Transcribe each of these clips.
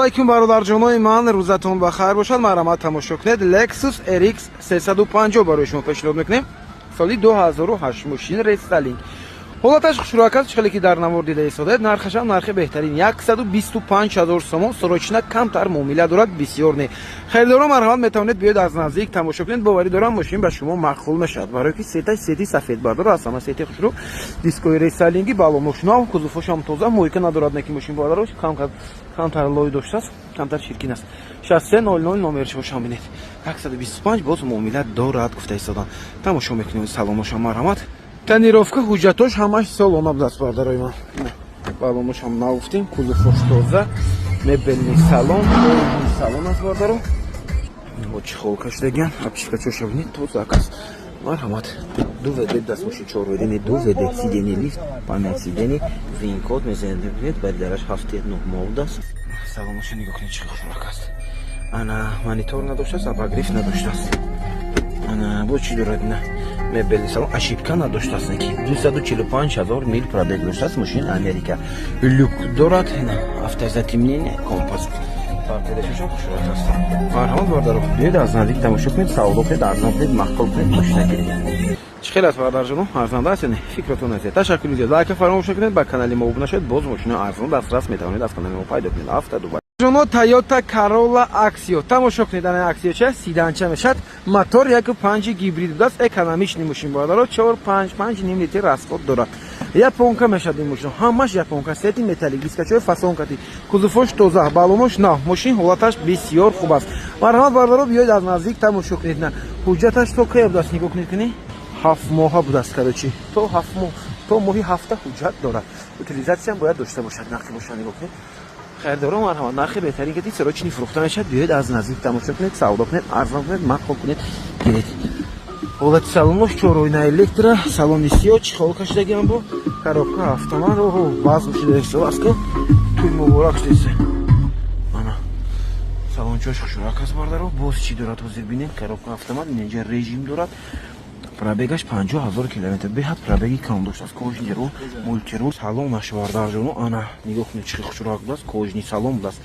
Алайкум, бародарҷонои ман, рӯзатон ба хайр бошад. Марҳамат, тамошо кунед. Lexus RX 350 барои шумо пешниҳод мекунем, соли 2008, мошин рестайлинг, ҳолаташ хушрӯяк аст, хеле ки дар навор дида истодаед. Нархашам нархи беҳтарин, 125 ҳазор сомон. Срочно камтар муомила дорад, бисёр не. Харидоро, марҳамат, метавонед биёед, аз наздик тамошо кунед. Боварӣ дорам, мошин ба шумо маъқул мешавад, барое ки сеташ сети сафедбардор аз ҳама сети хушрӯ, дискои рестайлинги, баломошинав, кузовошам тоза, мойка надорад. Неки мошин бодаро камтар лой доштааст, камтар чиркин аст. 6300 номершошам бинед. 125, боз муомила дорад, гуфта истодан. Тамошо мекунем салоношам, марҳамат. Тонировка, ҳуҷҷатош ҳамаш солона будааст, бародарои ман. Балоношам нагуфтем, кузовош тоза, мебельный салон, салон аст, бародаро. Бо чехол кашидагиан, обшивкачоша бинед, тоза аст. Марҳамат, ду ВД даст мошин, чор ВД не, ду ВД, сиденье лифт, память сидений, вин-код мезанед, бибинед, бари дараш ҳафти нӯҳ моҳ будааст. Салоноша нигоҳ кунед, чӣ хушрак аст. Ана, монитор надоштааст, обогрев надоштааст. Ана, бо чӣ дорад? Ина, мебели салон, ошибка надоштааст, ки 245 ҳазор мил пробег доштааст. Мошин Америка, люк дорад, автозатемнение, компас, торпедашошам хушрак аст. Марҳамат, бародаро, биёед, аз наздик тамошо кунед, савдо кунед, арзон кунед, маъқул кунед, мошина гиред. Чӣ хел аст, бародарҷоно, арзанда аст? Яне фикротон аст. Ташаккури зиёд, лайка фаромӯш накунед, ба канали мо обуна шавед. Боз мошинои арзон дастрас метавонед аз канали мо пайдо кунед. Авто Дубай. Ҷоно, Тойота Corolla Axio тамошо кунед. Ана, Axio ча седанча мешад, мотор 1.5 гибрид будааст, экономичный мошин, бародаро, 4 5, 5 ним литр расход дорад. Японка мешад ин мошин, ҳамаш японка, сети металлик, дискачои фасонкати, кузовош тоза, балонош нав, мошин ҳолаташ бисёр хуб аст. Марҳамат, бародаро, биёед, аз наздик тамошо кунед. На, ҳуҷҷаташ то кая будааст, нигоҳ кунед, кунӣ 7 моҳа будааст, короче, то 7 моҳ, то моҳи ҳафта ҳуҷҷат дорад. Утилизатсиям бояд дошта бошад. Нархи мошина нигоҳ кунед. Харидоро, марҳамат, нархи беҳтарин ки срочный фурӯхта мешавад. Биёед, аз наздик тамошо кунед, савдо кунед, арзон кунед, маъқул кунед, гиред. Ҳолати салонош, чоройна электро, салони сиё, чехол кашидагиам, бо коробка автомат. Оҳо, вазн шуда аст ку, туй муборак шудеса. Ана, салончош хушрак аст, бардаро. Боз чӣ дорад, ҳозир бинед. Коробка автомат, инҷа режим дорад. Пробегаш 50 000 километр, беҳад пробеги кам доштааст. Кожаный рул, мультирул, салонаш, бардарҷоно, ана, нигоҳ кунед, чӣ хушрак будааст, кожаный салон будааст.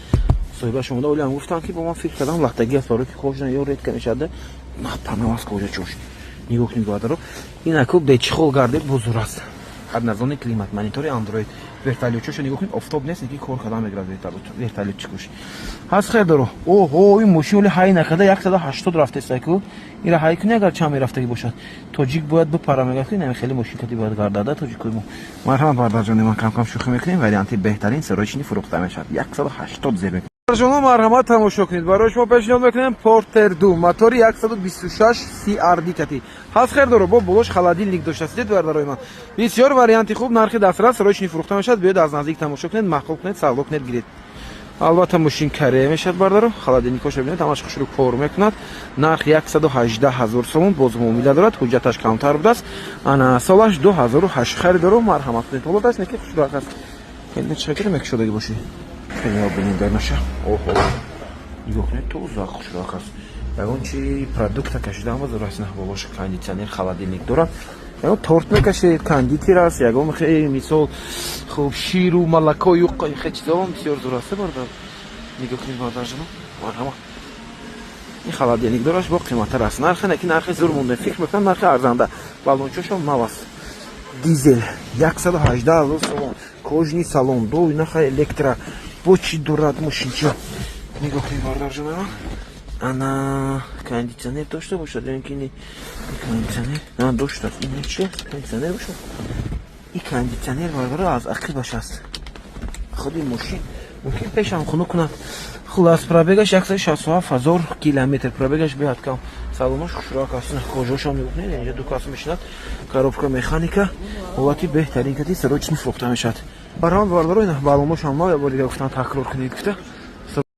Соҳибаш омода, олиам гуфтанд, ки бо ман фикр кардам, лахтагӣ аст, барои ки кожаный ё редко мешавад, напанам аст. Кожа чош нигоҳ кунед, бардаро. Инаку бе чехол гардед, бузур аст. Однозонный климат, монитори андроид, вертолётчоша нигоҳ кунед, офтоб нест, ки кор кардан мегирад. Вертолётчикуш ҳаст, хер доро. Оҳо, ин мошин оли ҳай накарда 180 рафтеста ку. Ира ҳай куни, агар чанд мерафтагӣ бошад, тоҷик бояд бипара, мегӯяд, ки инами хеле мошин кати бояд гардада тоҷикои мо. Марҳамат, бардарҷони ман, кам-кам шӯхӣ мекунем. Варианти беҳтарин, срочный фурӯхта мешавад, 180 зер мекунем. Ҷоно, марҳамат, тамошо кунед. Барои шумо пешниҳод мекунем Портер 2, мотори 126 CRD кати ҳаст, хер доро. Бо болош холодильник доштааст, дид, бародарои ман. Бисёр варианти хуб, нархи дастрас, срочный фурӯхта мешавад. Биёед, аз наздик тамошо кунед, маъқул кунед, савдо кунед, гиред. Албатта, мошин Корея мешавад, бардаро. Холодильникоша бинед, ҳамаш хушрӯ кор мекунад. Нарх 118 ҳазор сомон, боз муомила дорад, ҳуҷҷаташ камтар будааст. Ана, солаш 2008. Харидоро, марҳамат кунед. Ҳолаташ неки хушрӯак аст. Чӣ мекушодагӣ бошӣ? Бинед, дарнаша. Оҳо, нигоҳ кунед, тоза, хушрӯак аст. Ягон чи продукта кашидаам базор аст. Болош кондитсионер, холодильник дорад. Ягон торт мекашед, кондитер аст, ягон мисол, хуб, ширу молокою хе чизо бисёр зур аст, бардар. Нигоҳ кунед, бардарҷоно, марҳамат. Ин холодильник дораш, бо қиматтар аст нархе, неки нархи зур монда, фикр мекунам, нархи арзанда. Балончошам нав аст. Дизел, 118 ҳазор сомон, кожаный салон, ду инаха электро. Бо чӣ дорад мошинча, нигоҳ кунед, бародарҷонам. Ана, кондитсионер дошта бошад ё ин ки не? Кондитсионер на доштааст. Ин чи аст? Кондитсионер бошад. Ин кондитсионер, бародаро, аз ақибаш аст. Худи мошин мумкин пешам хунук кунад. Хулас, пробегаш 167 ҳазор километр, пробегаш беҳад кам. Салонош хушрак аст, кожошам нигоҳ кунед. Инҷа ду кас мешинад. Коробка механика, ҳолати беҳтарин кати, срочный фурӯхта мешавад. Барҳам, бародаро, ина баломошам нав, як бор дига гуфтан, такрор кунед гуфта.